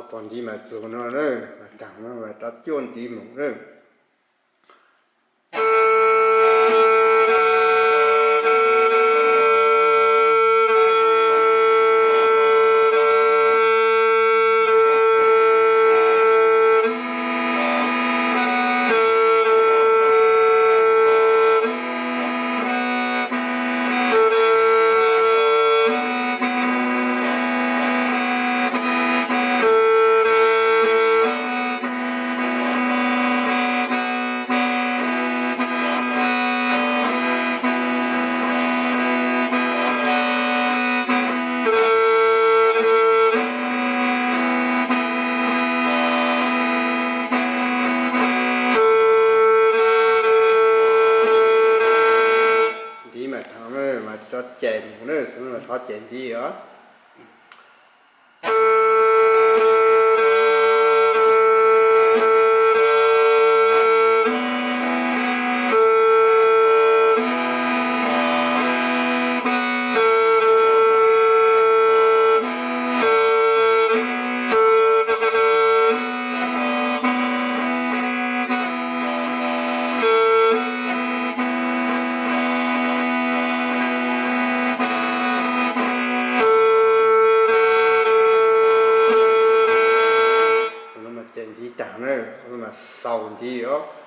Pom ntiv mas txug no na, mas taag no mas rov cuaj ntiv moog na. Ntiv mas thaam na, mas rov cais moog na, thov cais ntiv os. Cais ntiv taag na, mas xaus ntiv os.